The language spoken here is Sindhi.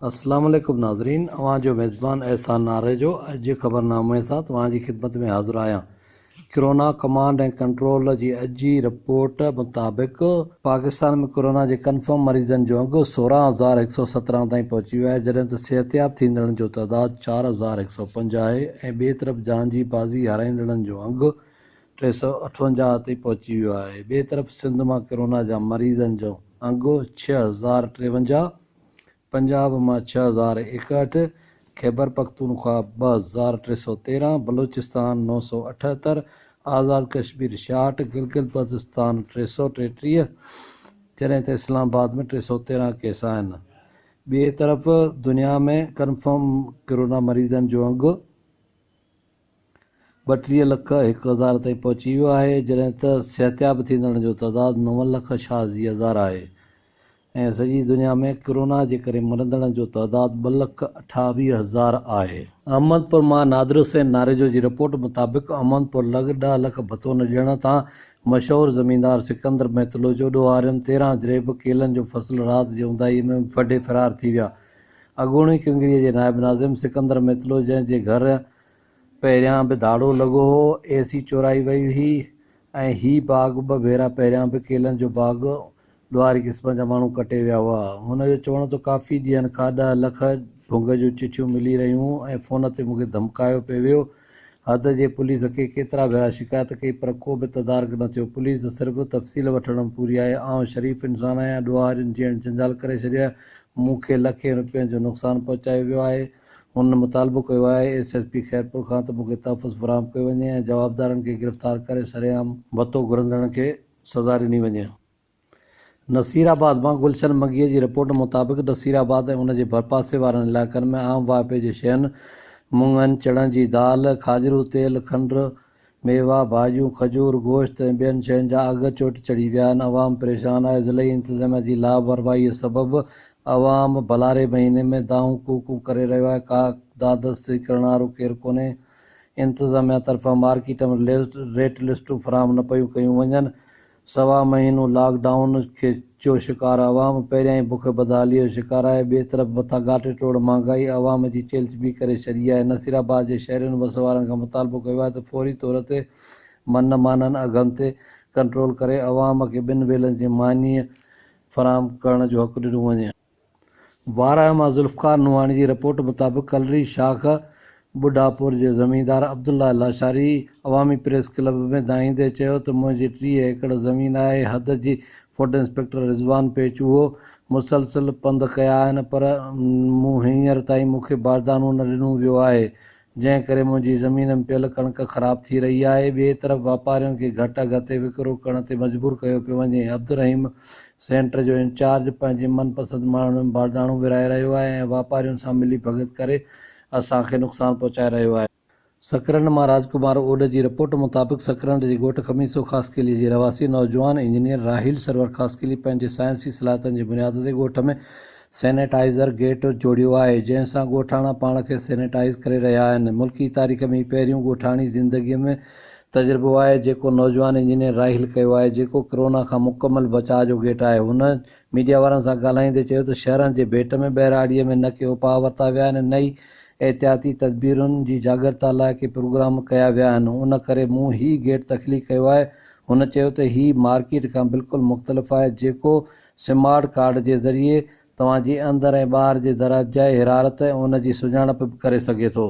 اسلام عليڪم ناظرين اوهان جو ميزبان احسان ناريجو اڄ جي خبرنامي سان توهان جي خدمت ۾ حاضر آهيان ڪرونا ڪمانڊ ۽ ڪنٽرول جي اڄ جي رپورٽ مطابق پاڪستان ۾ ڪرونا جي ڪنفرم مريضن جو انگ 16117 تائين پهچي ويو آهي جڏهن ته صحتياب ٿيندڙن جو تعداد 4105 آهي ۽ ٻئي طرف جان جي بازي هارائيندڙن جو انگ 358 تي پهچي ويو آهي ٻئي طرف سنڌ مان ڪرونا جا مريضن جو انگ 6053 پنجاب مان 6061، خيبرپختونخوا 2313، بلوچستان 978، آزاد ڪشمير 66، گلگت بلتستان 333، جڏهن ته اسلام آباد ۾ 313 ڪيس آهن. ٻئي طرف دنيا ۾ ڪنفرم ڪرونا مريضن جو انگ 32 لک 1000 تائين پهچي ويو آهي، جڏهن ته صحتياب ٿيندڙن جو تعداد 9 لک 86 هزار آهي ۽ سڄي دنيا ۾ ڪرونا جي ڪري مرندڙن جو تعداد 2 لک 28 هزار آهي. احمد پور مان نادر حسين ناريجو جي رپورٽ مطابق احمد پور لڳ 10 لک ڀتو نه ڏيڻ تان مشهور زميندار سڪندر مهتلو جو ڏوهارين 13 جريب ڪيلن جو فصل رات جي اونداهي ۾ وڍي فرار ٿي ويا. اڳوڻي ڪنگريء جي نائب ناظم سڪندر ميتلو جنهن جي گهر پهريان به ڌاڙو لڳو هو، اي سي چورائي وئي هئي ۽ هي باغ ٻه ڀيرا پهريان به ڪيلن جو باغ ڏوهاري قسم جا ماڻهو ڪٽي ويا هئا. هن جو چوڻ ته ڪافي ڏينهن کان 10 لک ڀنگ جون چٺيون ملي رهيون ۽ فون تي مون کي ڌمڪايو پئي ويو حد جي پوليس کي ڪيترا ڀيرا شڪايت ڪئي پر ڪو به تدارڪ نه ٿيو، پوليس صرف تفصيل وٺڻ ۾ پوري آهي، آئون شريف انسان آهيان، ڏوهارين جيئڻ جنجال ڪري ڇڏيو آهي، مون کي لکين روپين جو نقصان پهچايو ويو آهي، هن مطالبو ڪيو آهي ايس ايس پي خيرپور کان ته مون کي تحفظ فراهم ڪيو وڃي ۽ جوابدارن کي گرفتار ڪري سرعام ڀتو گهرندڙن کي سزا ڏني وڃي. نصيرآباد مان گلشن منگيء جي رپورٽ مطابق نصيرآباد ۽ ان جي ڀرپاسي وارن علائقن ۾ عام واهپي جي شين مڱن، چڻن جي دال، کاڄرو تيل، کنڊ، ميوا، ڀاڄيون، کجور، گوشت ۽ ٻين شين جا اگهه چوٽ چڙهي ويا آهن، عوام پريشان آهي، ضلعي انتظاميا جي لاپرواهيء سبب عوام ڀلاري مهيني ۾ دانهون ڪوڪون ڪري رهيو آهي، ڪا دادرسي ڪرڻ وارو ڪير ڪونهي، انتظاميا طرفان مارڪيٽ ۾ ريٽ لسٽون فراهم نه پيون ڪيون وڃن، سوا مهينو لاڪ ڊائون کي جو شڪار عوام پهريان ئي بک بدحالي جو شڪار آهي ٻئي طرف مٿان ڳاٽي ٽوڙ مهانگائي عوام جي چيلهه چٻي ڪري ڇڏي آهي نصير آباد جي شهرين وس وارن کان مطالبو ڪيو آهي ته فوري طور تي من مانن اگهن تي ڪنٽرول ڪري عوام کي ٻن ويلن جي مانيء فراهم ڪرڻ جو حق ڏنو وڃي. وارهه مان ذوالفقار نوحاڻي جي رپورٽ مطابق ڪلري شاخ ٻڍاپور جي زميندار عبدالله لاشاري عوامي پريس ڪلب ۾ دانهيندي چيو ته منهنجي 30 ايڪڙ زمين آهي حد جي فوڊ انسپيڪٽر رضوان پيچوهو مسلسل پنڌ ڪيا آهن پر مون هينئر تائين مون کي باردانو نه ڏنو ويو آهي جنهن ڪري منهنجي زمين ۾ پيل ڪڻڪ خراب ٿي رهي آهي، ٻئي طرف واپارين کي گهٽ اگهه تي وڪرو ڪرڻ تي مجبور ڪيو پيو وڃي، عبدالرحيم سينٽر جو انچارج پنهنجي من پسند ماڻهن ۾ بارداڻو ورهائي رهيو آهي ۽ واپارين سان ملي ڀڳت ڪري اسان کي نقصان پهچائي رهيو آهي. سڪرنڊ مان راج ڪمار اوڏ جي رپورٽ مطابق سڪرنڊ جي ڳوٺ خميسو خاصخيلي جي رهواسي نوجوان انجنيئر راحيل سرور خاصخيلي پنهنجي سائنسي صلاحيتن جي بنياد تي ڳوٺ ۾ سينيٽائيزر گيٽ جوڙيو آهي، جنهن سان ڳوٺاڻا پاڻ کي سينيٽائيز ڪري رهيا آهن. ملڪي تاريخ ۾ هي پهريون ڳوٺاڻي زندگيء ۾ تجربو آهي، جيڪو نوجوان انجنيئر راحيل ڪيو آهي، جيڪو ڪرونا کان مڪمل بچاء جو گيٽ آهي. هن ميڊيا وارن سان ڳالهائيندي چيو ته شهرن جي ڀيٽ ۾ ٻهراڙيء ۾ نه ڪي اپاء ورتا ويا آهن، نه ئي احتياطي تدبيرن جي جاڳرتا لاء ڪي پروگرام ڪيا ويا آهن، ان ڪري مون هي گيٽ تخليق ڪيو آهي. هن چيو ته هي مارڪيٽ کان بلڪل مختلف آهي، جيڪو سمارٽ ڪارڊ جي ذريعي توهان جي اندر ۽ ٻاهر جي درجه حرارت ۽ ان جي سڃاڻپ به ڪري سگهي ٿو.